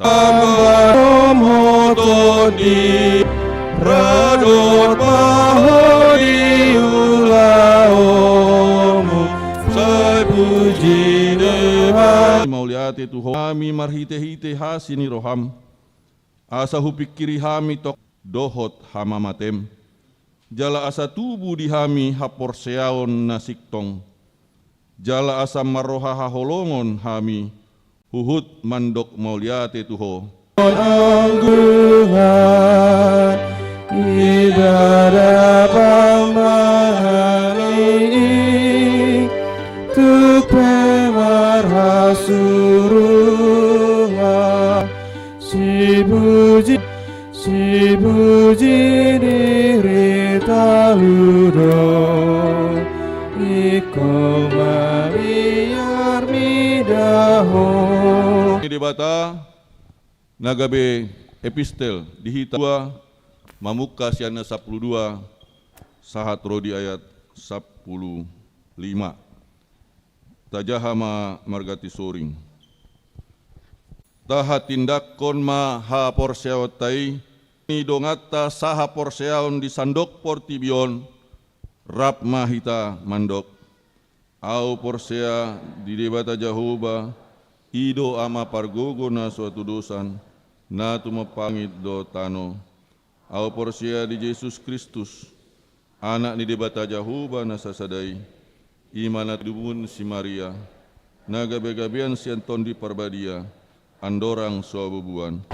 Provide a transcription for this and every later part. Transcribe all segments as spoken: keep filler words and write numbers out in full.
Tamba rom ho Tondi, radot ma ho di ulaonmu, sai puji Debata. Mauliate tu ho hami marhitehite asi ni roham, asa hupingkiri hami tok dohot hamamatem, jala asa tubu di hami haporseaon na sintong, jala asa marroha haholongon hami huhut mandok mauliate tu ho. Anggungan ibadah pamahani tu pemarhasurungan. Sipuji, sipuji diri talu do, ingkon ma biar mida ho. Debata, na gabe epistel di hita dua, mamungka sian na sampulu dua, sahat ro di ayat sampulu lima. Tajaha ma marganti soring. Tahatindangkon ma haporseaonta i, ni donganta sahaporseaon di sandok portibi on, rap ma hita mandok. Ahu porsea di Debata Jahowa, i do Ama pargogo na so hatudosan, na tumompa langit dohot tano. Ahu porsea di Jesus Kristus, Anak ni Debata Jahowa na sasada i, i ma na tinubuhon si Maria, na gabegabean sian Tondi Parbadia, andorang so habubuan.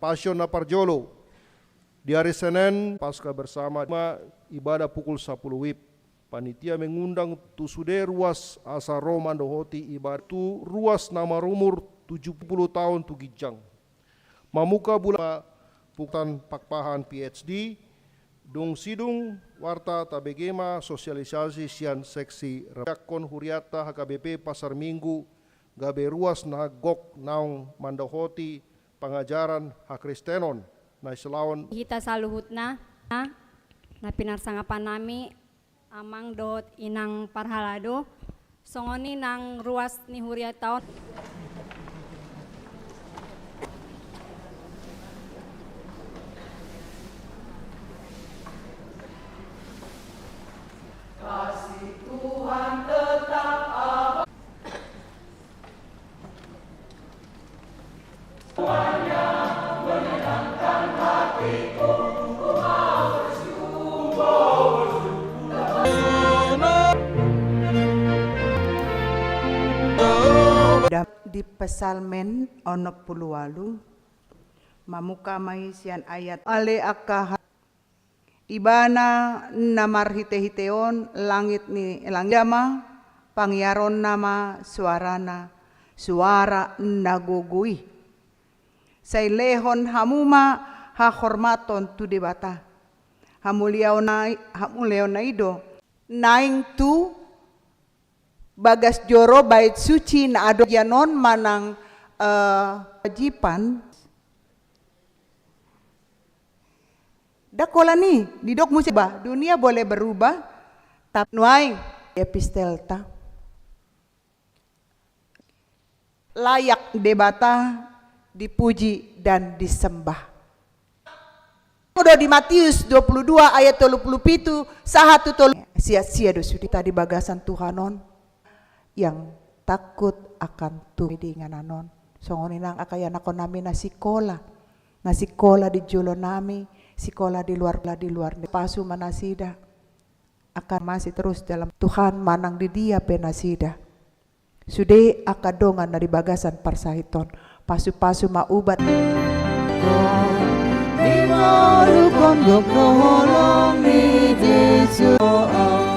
Passion na parjolo. Di ari Senen, Paskah bersama, ma ibadah pukul sampulu wib. Panitia mengundang tu sude ruas asa ro mandohoti ibadah tu ruas na marumur tujuh puluh taon tu ginjang. Mamungka bulan puktan pakpahan P H D, dung sidung warta tabege ma sosialisasi sian seksi redakkon huriata H K B P Pasar Minggu, gabe ruas na gok naung mandohoti pangajaran hakristenon na silaon. Hita saluhutna, na pinarsangapan nami, Amang dohot Inang parhalado, songon i nang ruas ni huriata on. Kasih Tuhan tetap abadi. Di Psalmen onom pulu ualu, mamungka ma i sian ayat ale angka ha- Ibana na marhitehite on langit ni langit ma, pangiaronna ma suarana, suara na gogo i. Sai lehon hamu ma hahormaton tu Debata. Hamuliaonna i, hamuliaonna i do naeng tu bagas joro bait suci na adong di bagian on manang, eh, kewajiban. Ndang holan i, didok muse ba, dunia boleh berubah, tapi nuaeng epistelta. Layak Debata dipuji dan disembah. Do di Matius dua pulu dua ayat tolu pulu pitu, sahat tu tolu. Sia-sia do sude hita di bagasan Tuhan on, yang takut akan Tuhan di inganan on. Songon i nang angka ianakhon nami na sikola, na sikola di jolo nami, sikola di luar, di luar ni pasu ma nasida. Akan masih terus dalam Tuhan manang di dia pe nasida. Sude angka dongan na di bagasan parsahiton, pasu-pasu ma ubat. Di ngolukon gok do holong ni Jesus.